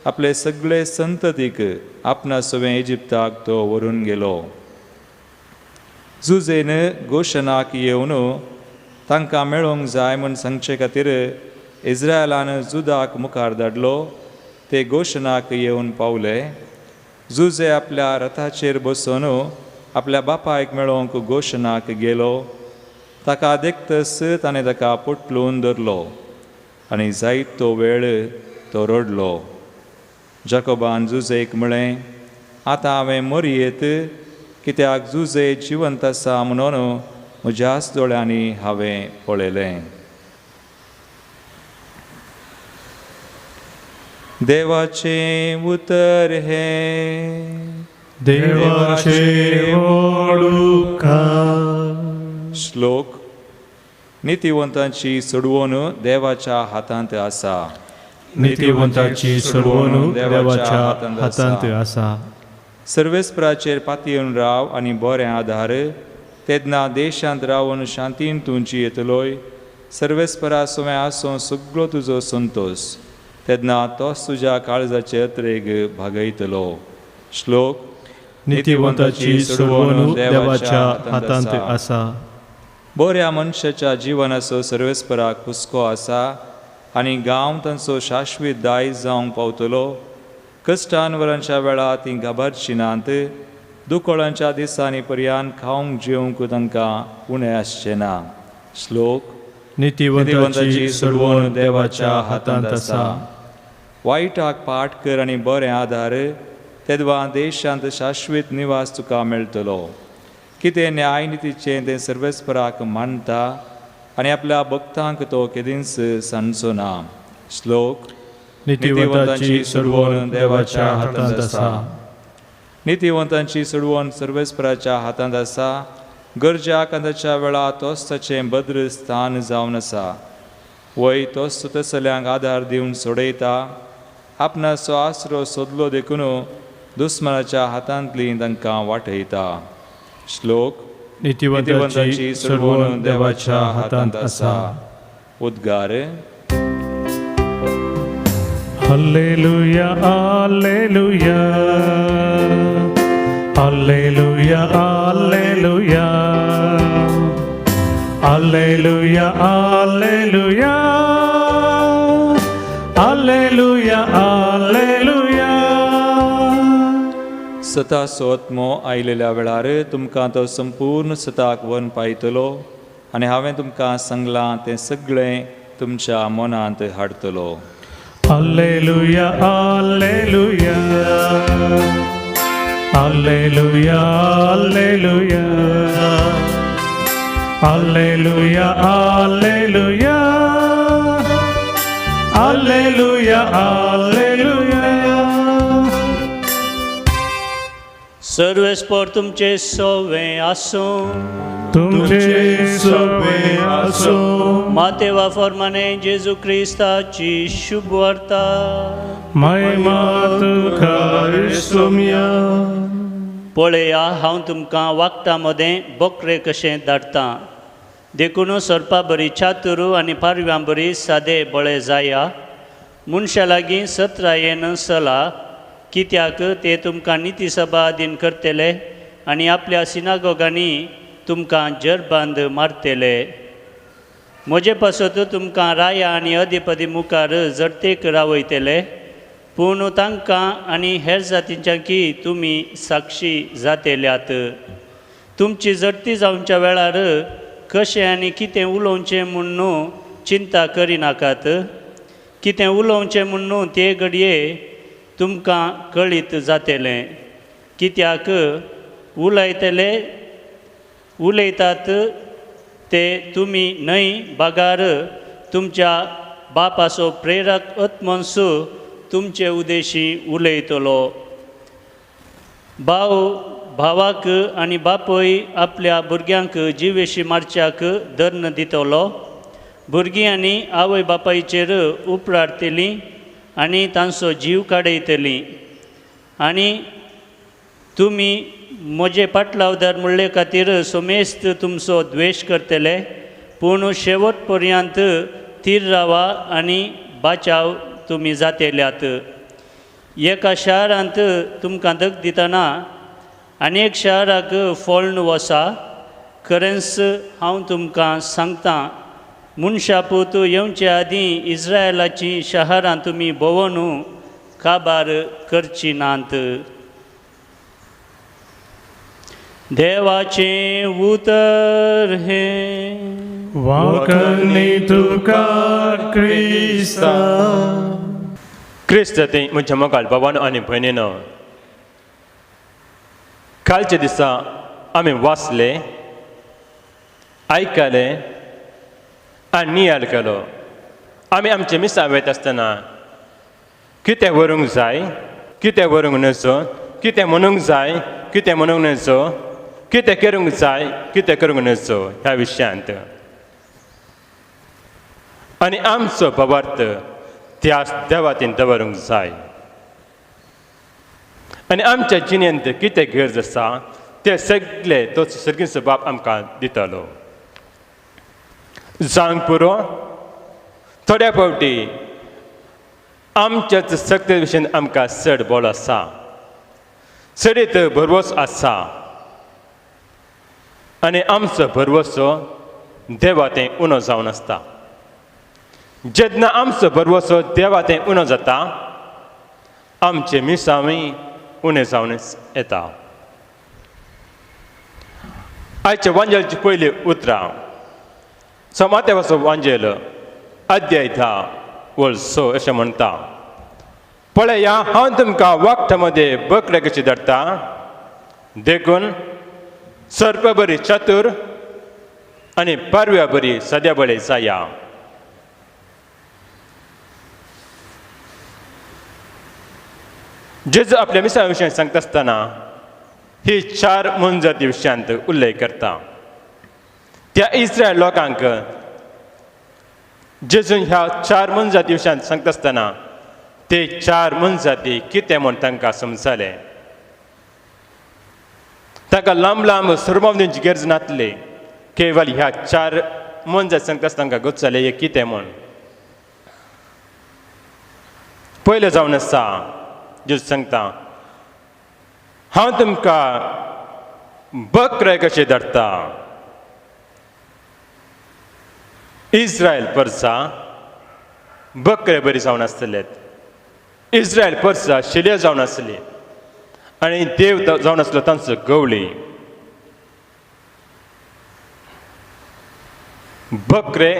आपले सगळे संततीक आपणा सवें इजिप्ताक तो व्हरून गेलो. जुजेन गोशनाक येवन तांकां मेळोंक जाय म्हूण सांगचे खातीर इस्रायलान जुदाक मुखार धाडलो. ते गोशनाक येवन पावले. जुजे आपल्या रथाचेर बसून आपल्या बापायक मेळोवंक गोशनाक गेलो. ताका देखतच ताणें ताका पोटलून धरलो आनी जायत तो वेळ तो रडलो. जाकोबान जुजेक म्हळें, आतां हांवें मरयेत, कित्याक जुजे जिवंत आसा म्हणून म्हज्याच दोळ्यांनी हांवें पळयलें. देवाचें उतर हें देवाचें वडुकार. श्लोक. नितिवंतांची सोडवण देवाच्या हातांत आसा. नितिवंताची सोडवण देवाच्या हातांत आसा. सर्वेस्पराचेर पातयेवन राव आनी बरें आधार, तेन्ना देशांत रावन शांतीन तूं जियेतलोय. सर्वेस्परा सवें आसूं सगळो तुजो संतोश, तेन्ना तोच तुज्या काळजाचे अत्रेग भागयतलो. श्लोक. नितिवंताची सोडवण देवाच्या हातांत आसा. बऱ्या मनशाच्या जिवनाचो सर्वेस्पराक हुस्को आसा आनी गांव तांचो शाश्वीत दायज जावंक पावतलो. कश्टानवरांच्या वेळार तीं घाबरचीं नात, दुकळांच्या दिसांनी पर्यान खावंक जेवंक तांकां उणें आसचें ना. श्लोक. नितिवंताची सोडवण देवाच्या हातांत आसा. वायटाक पाठ कर आनी बरें आधार, तेदवा देशांत शाश्वीत निवास तुका मेळटलो. कितें न्याय नितीचें तें सर्वेस्पराक मानता आनी आपल्या भक्तांक तो केदींच सांजचो ना. श्लोक. नितिवंताची सोडवण देवाच्या हातांत आसा. नितिवंतांची सोडवण सर्वेस्पराच्या हातांत आसा. गरजा कांदाच्या वेळा तोच ताचें भद्र स्थान जावन आसा. वय तोच तसल्यांक आदार दिवन सोडयता. आपणाचो आसरो सोदलो देखून दुस्मनाच्या हातांतली तांकां वाटयता. श्लोक. नितिवंताची सोडवण देवाच्या हातांत आसा. उद्गार. Hallelujah, hallelujah, hallelujah, hallelujah, hallelujah, hallelujah, hallelujah, hallelujah. सताचो आत्मो आयलेल्या वेळार तुमकां तो संपूर्ण सताक वन पायतलो आनी हांवें तुमकां सांगलां तें सगळें तुमच्या मनांत हाडटलो. Hallelujah, hallelujah, hallelujah, hallelujah, hallelujah, hallelujah, hallelujah, hallelujah. सर्वेस्पर तुमचे सवे आसूं. तुमचे सवे आसूं. मातेवा फॉर्माने जेजू क्रिस्ताची शुभ वार्ता. महिमा तुका ईसुम्या. पळया, हांव तुमकां वागता मदें बकरे कशें धाडटां. देखून सोरपा बरी चातुरू आनी पारव्यां बरी सादे बळे जाया. मनशा लागीं सत्रायेन सला, कित्याक ते तुमकां निती सभा अधीन करतले आनी आपल्या सिनागोगांनी तुमकां जरबांद मारतले. म्हजे पासत तुमकां राया आनी अदीपदी मुखार जडतेक रावयतले, पूण तांकां आनी हेर जातींच्यांकी तुमी साक्षी जातेल्यात. तुमची जडती जावच्या वेळार कशें आनी कितें उलोवचें म्हूण न्हू चिंता करिनाकात. कितें उलोवचें म्हूण न्हू ते घडये तुमकां कळीत जातलें, कित्याक उलयतले उलयतात ते तुमी न्हय, बगार तुमच्या बापाचो प्रेरक आत्मन्सू तुमचे उदेशी उलयतलो. भाव भावाक आनी बापूय आपल्या भुरग्यांक जिवेशी मारच्याक दर्न दितलो. भुरगीं आनी आवय बापायचेर उपराटतलीं आनी तांचो जीव काडयतलीं. आनी तुमी म्हजे पाटलावदार म्हणले खातीर सोमेस्त तुमचो द्वेश करतले, पूण शेवट पर्यंत थीर रावा आनी बाचाव तुमी जातेल्यात. एका शारांत तुमकां दक दितना आनी एक शाराक फोळ्ण वसा. खरेंच हांव तुमकां सांगता, मनशा पूत येवचे आदीं इस्रायलाचीं शहरां तुमी भोंवन काबार करची नात. देवाचें उतर हें. वाकणी तुका क्रिस्ता. क्रिस्त ते म्हज्या मोगाळ बाबानो आनी भयणीनो, कालच्या दिसा आमी वाचले, आयकले आनी नियाळ केलो. आमी आमचे मिसां वयता आसतना कितें व्हरूंक जाय, कितें व्हरूंक नजो, कितें म्हणूंक जाय, कितें म्हणूंक नजो, कितें करूंक जाय, कितें करूंक नजो ह्या विशयांत. आनी आमचो भावार्थ त्याच देवातीन दवरूंक जाय. आनी आमच्या जिणेंत कितें गरज आसा ते सगळे तो सर्गीचो बाप आमकां दितलो. जावंक पुरो थोड्या फावटी आमच्याच शक्ती विशयन आमकां चड बळ आसा, चडीत भरवस आसा आनी आमचो भरवसो देवा तें उणो जावन आसता. जेन्ना आमचो भरवसो देवा तें उणो जाता, आमचे मिसांवूय उणें जावन येता. आयच्या वांजेलची पयलीं उतरां समातेवाचो वांजेल अध्याय 10 वळ 6 अशें म्हणटा, पळया हांव तुमकां वागटा मदें बकरे कशी धरता, देखून सर्प बरी चतुर आनी पारव्या बरी सद्या बळे जाया. जेजू आपल्या मिसां विशयान सांगता आसतना ही चार मोनजाती विशयांत उल्लेख करता. त्या इस्रायल लोकांक जेजून ह्या चार मोनजाती विशयांत सांगता आसतना ते चार मोनजाती कितें म्हूण तांकां समजलें. तांकां लांब लांब सरमाव दिवची गरज नासली, केवल ह्या चार मोनजाती सांगता आसतना तांकां गोत जालें हें कितें म्हूण. पयलें जावन आसा जेजू सांगता, हांव तुमकां बकरे कशें धरता. इस्रायल परसा बकरे बरी जावन आसतले, इस्रायल परसा शिले जावन आसली आनी देव जावन आसलो तांचो गवळी. बकरे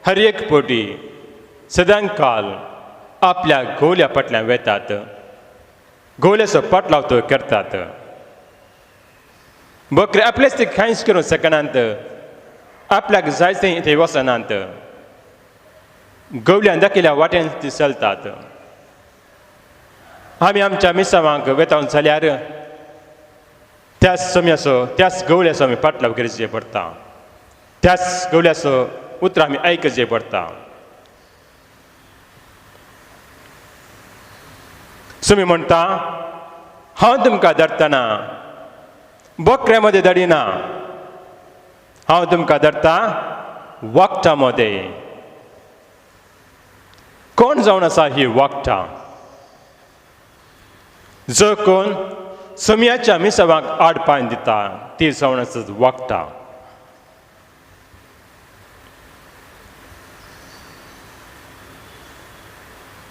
हर एक पटी सदां काल आपल्या गोवल्या फाटल्यान वेतात, गोवल्याचो पाटलाव तो करतात. बकरे आपलेच ते कांयच करूंक शकनात, आपल्याक जाय थंय ते वचनात, गवल्यान दाखयल्या वाटेन ती चलतात. आमी आमच्या मिसावांक वेता जाल्यार त्याच सम्याचो त्याच गवल्याचो आमी पाटलाव करचे पडटा, त्याच गवल्याचो उतरां आमी आयकचे पडटा. सुमी म्हणटा, हांव तुमकां धरतना बकऱ्या मदें धाडिना, हांव तुमकां धरता वागटा मदें. कोण जावन आसा ही वागटा? जो कोण सम्याच्या मिसावांक आड पांय दिता ती जावन आसा वागटा.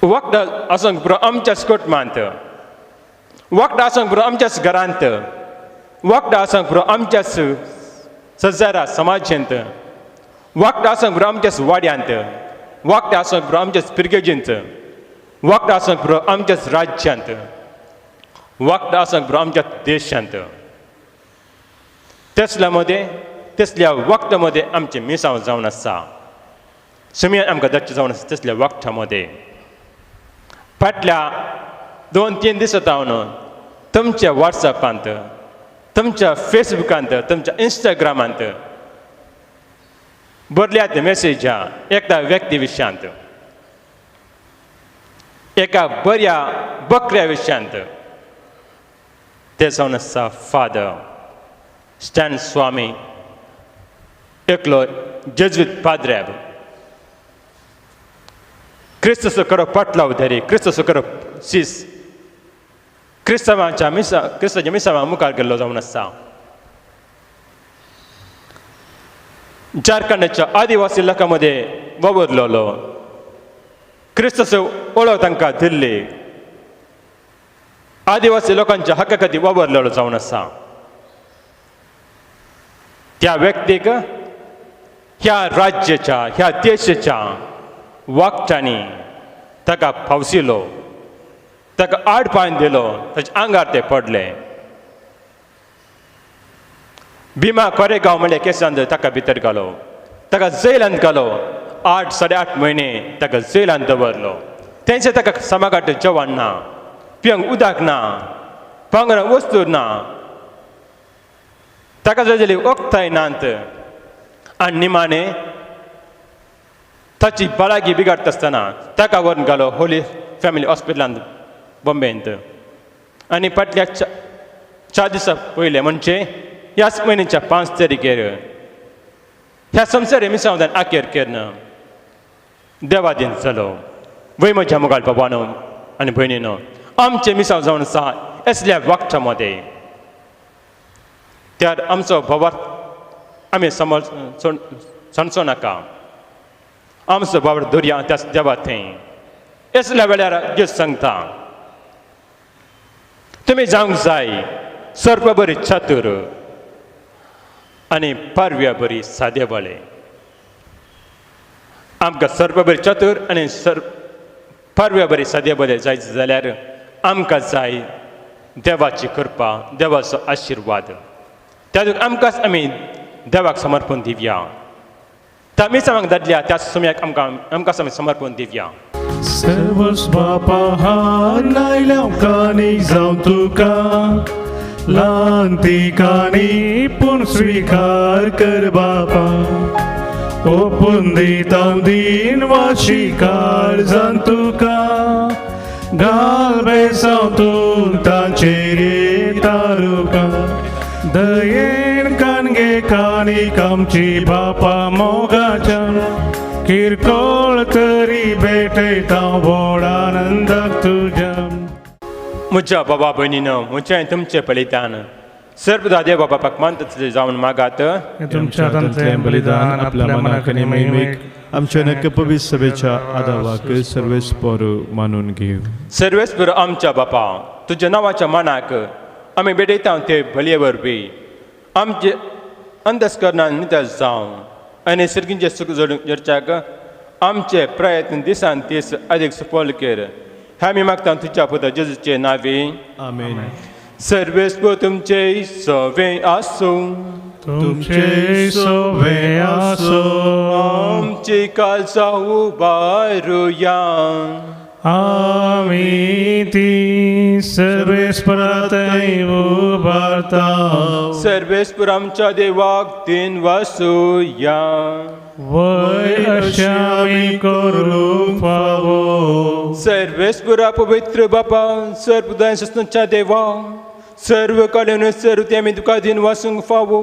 वागटा आसूंक पुरो आमच्याच कुटुंबांत, वागटा आसूंक पुरो आमच्याच घरांत, वागटा आसूंक पुरो आमच्याच सजारा समाजेंत, वागटा आसूंक पुरो आमच्याच वाड्यांत, वागटा आसूंक पुरो आमच्याच पिरगेजींत, वागटा आसूंक पुरो आमच्याच राज्यांत, वागटा आसूंक पुरो आमच्या देशांत. तसल्या मदें तसल्या वागटा मदें आमचें मिसांव जावन आसा, सुमयान आमकां दच्चें जावन आसा तसल्या वागटा मदें. फाटल्या 2-3 दिसां जावन तुमच्या वॉट्सएपांत, तुमच्या फेसबुकांत, तुमच्या इंस्टाग्रामांत बरल्यात मॅसेजां एका व्यक्ती विशयांत, एका बऱ्या बकऱ्या विशयांत. ते जावन आसा फादर स्टॅन स्वामी, एकलो जेज्वीत पाद्र्याब. क्रिस्ताचो खरो पाटलाव धरी, क्रिस्ताचो खरो शीस, क्रिस्तांवाच्या मिसा क्रिस्ताच्या मिसावा मुखार गेल्लो जावन आसा. झारखंडाच्या आदिवासी लोकां मदें वावुरलेलो, क्रिस्ताचो वळख तांकां दिल्ली, आदिवासी लोकांच्या हक्का खातीर वावुरलेलो जावन आसा. त्या व्यक्तीक ह्या राज्याच्या ह्या देशाच्या वागच्यांनी ताका फावसिलो, ताका आड पांय दिलो, ताच्या आंगार ते पडले. भीमा कोरेगांव म्हणल्या केसांत ताका भितर घालो, ताका जेलांत घालो. 8 साडे 8 म्हयने ताका जेलांत दवरलो. तेंचे ताका समागाट जेवण ना, पिवंक उदक ना, पांगरा वस्तू ना, ताका जाय जाल्यार वखदांय नात. आनी निमाणें ताची भलायकी बिगाडटा आसतना ताका व्हरून घालो होली फॅमिली हॉस्पिटलांत बॉम्बेंत. आनी फाटल्या 4 दिसां पयलें म्हणजे ह्याच म्हयन्याच्या 5 तारखेर ह्या संवसारी मिसांवान आखेर केन्न देवादीन जालो. वय म्हज्या मुखार बाबानो आनी भयणीनो, आमचें मिसांव जावन आसा असल्या वागच्या मदें. त्यार आमचो भावार्थ आमी समज सांगचो नाका, आमचो भावार्थ दवरया त्या देवा थंय. असल्या वेळार जेजू सांगता, तुमी जावंक जाय सर्प बरी चातूर आनी पारव्या बरी सादे बळे. आमकां सर्प बरी चातूर आनी पारव्या बरी सादे बळे जायत जाल्यार आमकां जाय देवाची कृपा, देवाचो आशिर्वाद. त्या आमकांच आमी देवाक समर्पण दिवया. त्या मिसांवाक धाडल्या त्या सुम्याक आमकां आमकांच आमी समर्पण दिवया. सर्वस बापा हात कानी जावं तुका ल्हान ती काणी पूण स्विकार कर बापा, ओपून दिता दीन वाशिकार जावन तुका, घाल बेसांव तूं तांचेर तारुका, दयेन कानगे काणीक आमची बापा मोगाच्या, किरकोळ तरी भेटयता व्हड आनंदाक तुज्या. म्हज्या बाबा भयणीनो, म्हज्या तुमचें बलिदान सर्व देव बापाक मानता जावन मागात. तुमच्या हातांतलें बलिदान आपल्या मनाक आनी महिमेक आमच्या नक्क पवित्र सभेच्या आदावाक सर्वेस्पर मानून घेव. सर्वेस्पर आमच्या बापा, तुज्या नांवाच्या मानाक आमी भेटयता ते बलये वरवीं आमचे अंतस्करणान नितळ जावं आनी सर्गींचें सूख जोडच्याक आमचे प्रयत्न दिसान दीस अदीक सफल कर. हें आमी मागता तुज्या पुता जेजूचे नांवी. आमेन. सर्वेस्पर तुमचे सवे आसूं. तुमचे सवे आसूं. आमची काळजां उबारुया. आमी ती सर्वेस्परा थंय उबारता. सर्वेस्पर आमच्या देवाक दिन वासुया. वय अशें आमी करूंक फावो. सर्वेस्परा पवित्र बापा, सर्वदाय सस्नाच्या देवा, सर्व काळान सर्व ते आमी तुका दिन वासूंक फावो.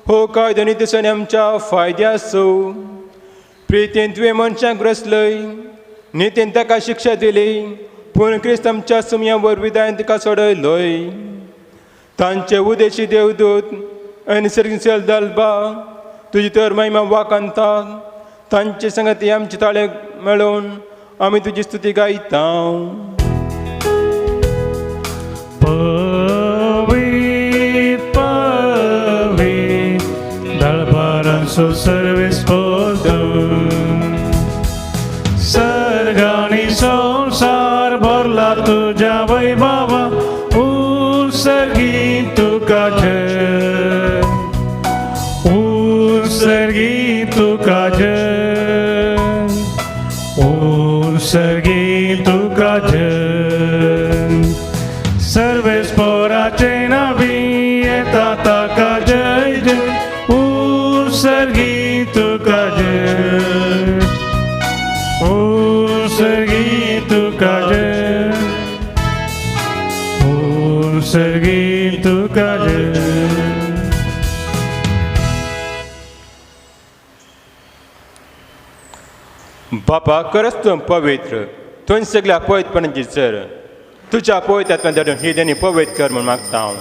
हो कायदो आनी दिसांनी आमच्या फायद्याचो. प्रितीन तुवें मनशांक रचलय, नितीन ताका शिक्षा दिली, पूण क्रिस्त आमच्या सुमया वरवीं ताणें तुका सोडयलोय. तांचे उदेशी देवदूत आनी सर्गीचेल दलबा तुजी तर महिमा वाखाणता. तांचे संगती आमचे ताळे मेळोवन आमी तुजी स्तुती गायता. पवित्र पवित्र दळबारांचो सर्वेस्पर, सर्गानी संवसार भरला तुज्या वैभवा, उत्सर्गी तुका जय, उत्सर्गी तुका जय, उत्सर्गी तुका जय. सर्वेस्पराचे नांवी येता ताका जय जय, उत्सर्गी तुका जय, उत्सर्गी तुका जय, उत्सर्गी तुका जय. बापा खरंच तूं पवित्र, तूं सगळ्या पवित्रपणाची जर तुज्या पवित्र आत्म्यान धाडून ही देणी पवित्र कर म्हूण मागता हांव.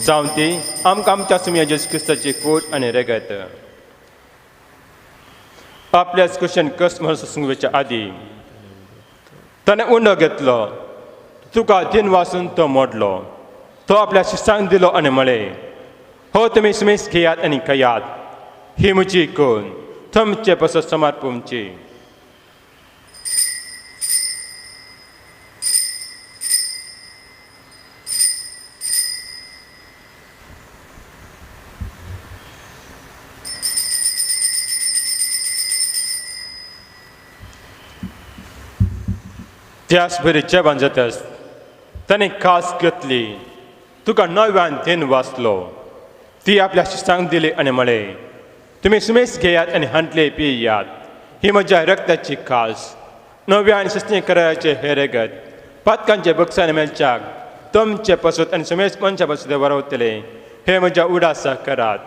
जावं ती आमकां आमच्या सुमया जेजू क्रिस्ताची कूड आनी रगत. आपल्याच कुशेन कस म्हणून सोसूंक आदी ताणें उंडो घेतलो, तुका दिन वासून तो मोडलो, तो आपल्या शिसांक दिलो आनी म्हळें, हो तुमी सुमेस घेयात आनी खायात, ही म्हजी कोण तुमचे पसत समर्पणची. त्यास बरी जेवण जातास ताणें खास घेतली, तुका नव्यान then वाचलो, ती आपल्या शिस्तांक दिली आनी म्हळें, तुमी सुमेस घेयात आनी हांतले पियात, ही म्हज्या रक्ताची खास नव्या आनी सस्ती कराराचें हें रगत पातकांचे बक्षान मेळच्याक तुमचे पसत आनी सुमेस मनशा पसत वरवतले, हे म्हज्या उडासा करात.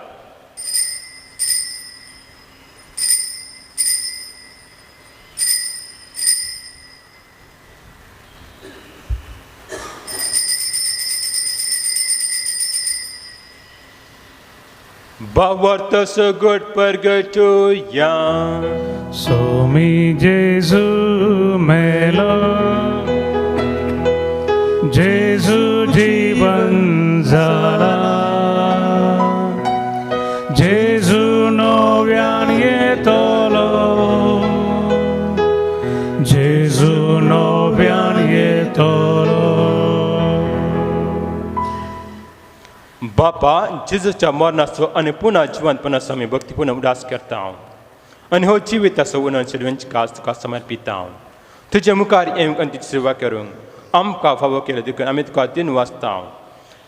भावार्थ सगट परगटुया. सोमी जेजू मेलो, जेजू जीवन जाला, जेजू नव्यान येतलो, जेजू नव्यान येतलो. बापा जेजूच्या मरणाचो आनी पुन्हा जिवंतपणाचो आमी भक्तीपूर्ण उदास करता आनी हो जिविताचो उणन शिरवेंची कास तुका समर्पिता. तुजे मुखार येवंक आनी तुजी सेवा करूंक आमकां फावो केलें देखून आमी तुका दिन वाचता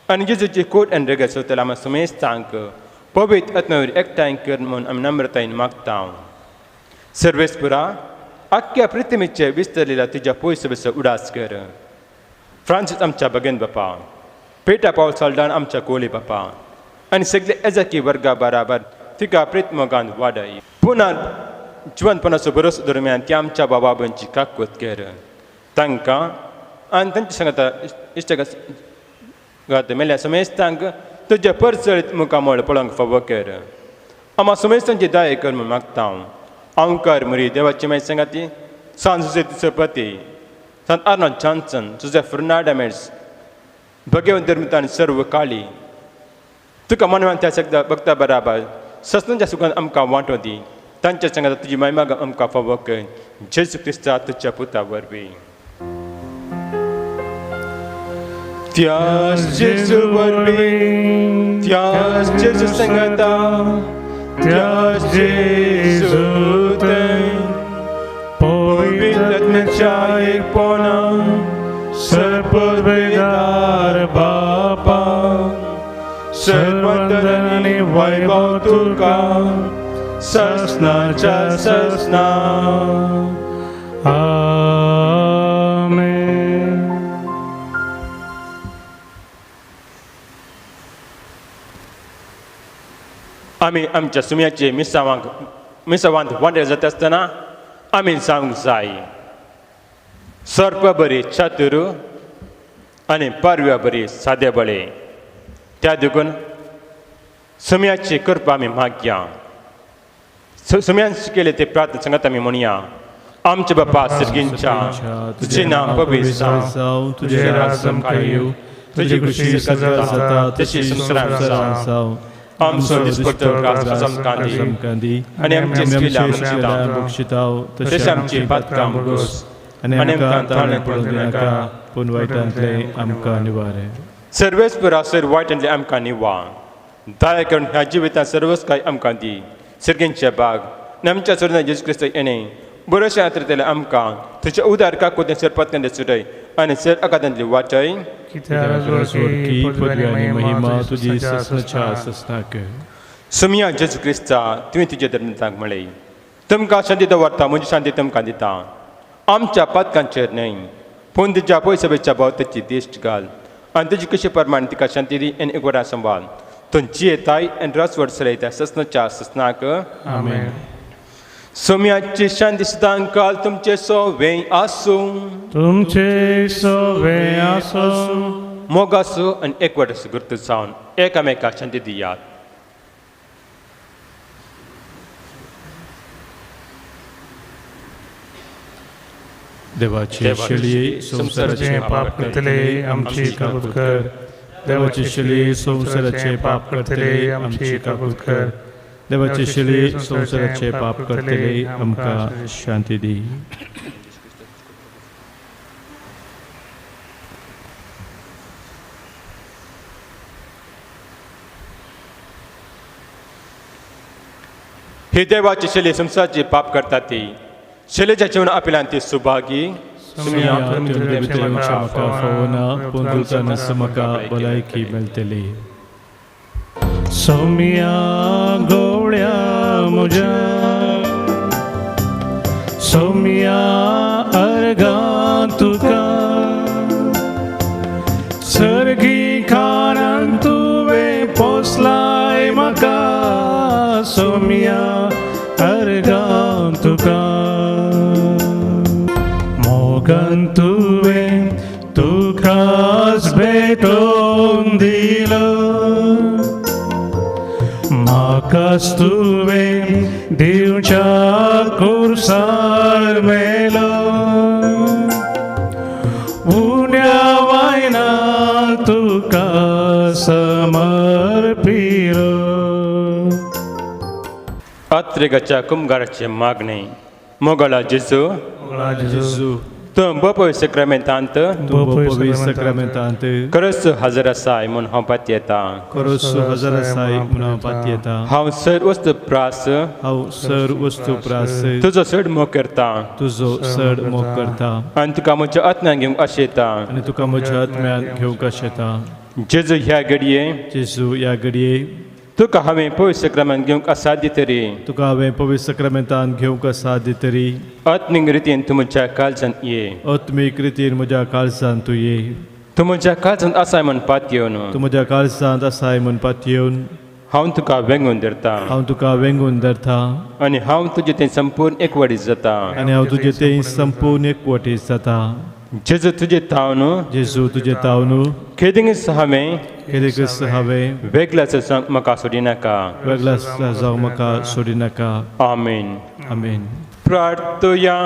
आनी जेजूची कोट आनी रगत सोदतले आमी समेस्तांक पवित्र आत्म्यावर एकठांय कर म्हूण आमी नम्रतायेन मागता. सर्वेस्पुरा आख्ख्या पृथ्वीचेर विस्तरलेल्या तुज्या पयसो उडास कर. फ्रांसीस आमच्या भगेन बापा, पेटा पावल साल्दान आमच्या कोली बापा आनी सगळे एजाकी वर्गा बराबर तिका प्रेतमोगान वाडय. पुन्हा जिवनपणाचो भरोसो दरम्यान ती आमच्या बाबा भयणची काकूत कर, तांकां आनी तांच्या सांगता इश्ट मेल्या समेस्तांक तुज्या परचळीत मुखामळ पळोवंक फावो कर. आमा समेस्तांची दया कर म्हूण मागता हांव. आंवकार मुरी देवाची माय सांगाती सांत जुजे तिसपती, सांत आर्नोल्ड जॉन्सन, जुजे फर्नांडमेट्स, भगवंत धर्मितान सर्व काळी तुका मनवान त्या सगळ्या भक्ता बराबर ससनाच्या सुखान आमकां वांटो दी. तांच्या सांगाता तुजी महिमा आमकां फावो कर, जेजू क्रिस्ता तुज्या पुता वरवीं. त्यास जेजू वरवीं, त्यास जेजू सांगाता, त्यास जेजू पवित्र आत्म्याच्या एकपणान सर्ववेदार बापा, सर्वंदन आनी वैभव तुका ससनाच्या ससना. आमेन. आमी आमच्या सुम्याचे मिसावांत वांटे जाता आसतना आमी सांगूंक जाय, सर्प बरी चातुर आनी पारव्या बरी सादे बळे. त्या देखून सुम्याची कृपा आमी मागया. सुम्यान शिकयले ते प्रार्थना सांगात आमी म्हणया, आमच्या बापा सर्गींच्या तुजें नांव पवित्र जावं, तुजें राज्य आमकां येवं, तुजी खुशी जाता तशी संवसारांत जावं. आमचो दिसपट्टो ग्रास आमकां दी आनी आमचे शिकयल्या बक्षिताव तशें आमची पातकां भोगोस आनी आमकां ताळें पडूं दिनाका, पूण वायटांतलें आमकां निवारें. सर्वेस्परा सर वायटांतलें आमकां निवा. दया करून ह्या जिवितांत सर्वच काय आमकां दी. सर्गींचे बाग आनी आमच्या सोडना जेजू क्रिस्त येणें बरोशें आतरतलें आमकां तुज्या उदार काकुतें सरपातकांतलें सुटय आनी सर अकादांतली वाटय. सुमिया जेजू क्रिस्ता तुवें तुज्या धर्मतांक म्हळें, तुमकां शांती दवरता, म्हजी शांती तुमकां दिता. आमच्या पातकांचेर न्हय पूण तुज्या पयसभेच्या भोंवतची दिश्ट घाल आनी तुजी कशी प्रमाण तिका शांती दी आनी एकवटा सांबाळ. तूं जियेताय आनी रस वर्सलयता ससनाच्या ससनाक. आमेन. सोम्याची शांती सदां काल तुमचे सोवे आसूं. तुमचे सोवे आसूं. मोगासो आनी एकवटाचो गुर्त जावन एकामेका शांती दियात. देवाचे शेळये संवसाराचे पाप करतले आमची काकूत कर. देवाचे शेळये संवसाराचे पाप करतले आमची काकूत कर. देवाचे शेळये संवसाराचे पाप करतले आमकां शांती दी. ही देवाची शेळी संवसाराचे पाप करता ती शेळेच्या जीवन आपिलान ती सुभागी. भलायकी मेळटली. सौम्या गोळ्या म्हज्या सौम्या अर्गां तुका सर्गी खारान तुवें पोसलाय म्हाका सौम्या अर्गां तुका. मोगान तुवें तुकाच भेटोवन दिलो म्हाकाच तुवें दिवच्या कुर्सार मेलो. उण्या वायना तुका समर्पिलो. अत्रेगाच्या कुमगाराचे मागणे. मोगाळा जेजू, तूं बपय सक्रामेंतांत खरोच हजर आसाय म्हूण हांव पातयेता. हांव सर वस्तू प्रास तुजो चड मोग करता आनी तुका म्हज्या आत्म्यान घेवंक आशेता. जेजू ह्या घडये तुका हांवें पवित्र सक्रामेंत घेवंक असाध्य तरी आत्मीक रितीन तूं म्हज्या काळजांत ये. तूं म्हज्या काळजांत आसाय म्हूण पातयेवन हांव तुका वेंगून धरता आनी हांव तुजें तें संपूर्ण एकवटीत जाता. जेजू तुजे तावन खेदिंगच हांवें वेगळ्याचो जावंक म्हाका सोडिनाका. आमेन. आमेन. प्रार्थया.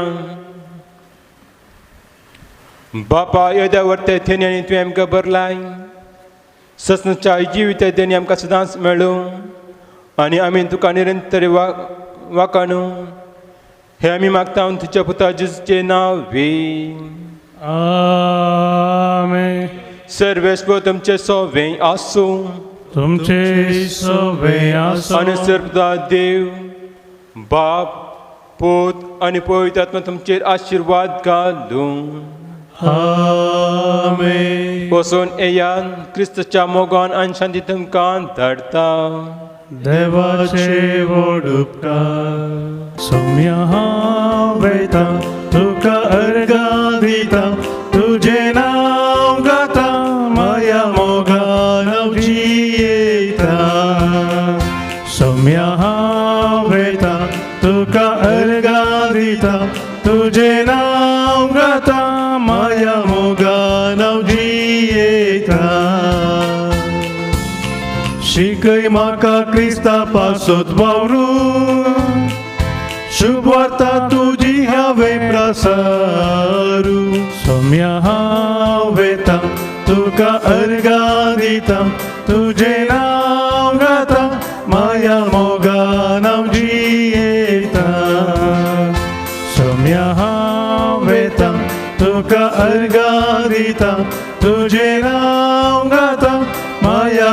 बापा येद्या वर्ते थेनी आनी तुवें आमकां भरलाय ससनाच्या जिविता देणी आमकां सदांच मेळूं आनी आमी तुका निरंतर वाकाणू हे आमी मागता तुज्या पुता जेजूचें नांव वे. आमेन. सर्वेस्पर तुमचे सोवे आसूं. तुमचे सोवे आसूं. आनी सर्वदा देव बाप पूत आनी पवित्र आत्मा तुमचेर आशिर्वाद घालूं. आमेन. वचून येयात क्रिस्ताच्या मोगान आनी शांती तुमकां धाडटा. देवाचे व्हड उपकार. सौम्या हांव वयता तुका अर्गां दिता तुजें नांव गाता माया मोगान हांव जियेता. सौम्या हांव वयता तुका अर्गां दिता तुजें नांव गाता माया मोगान हांव जियेता. शिकय म्हाका क्रिस्ता पासत वावरूं शुभ वार्ता तुजी हांवें प्रसारू. सौम्या हांव वयता तुका अर्गां दिता तुजें नांव गाता माया मोगान हांव जियेता. सौम्या हांव वयता तुका अर्गां दिता तुजें नांव गाता माया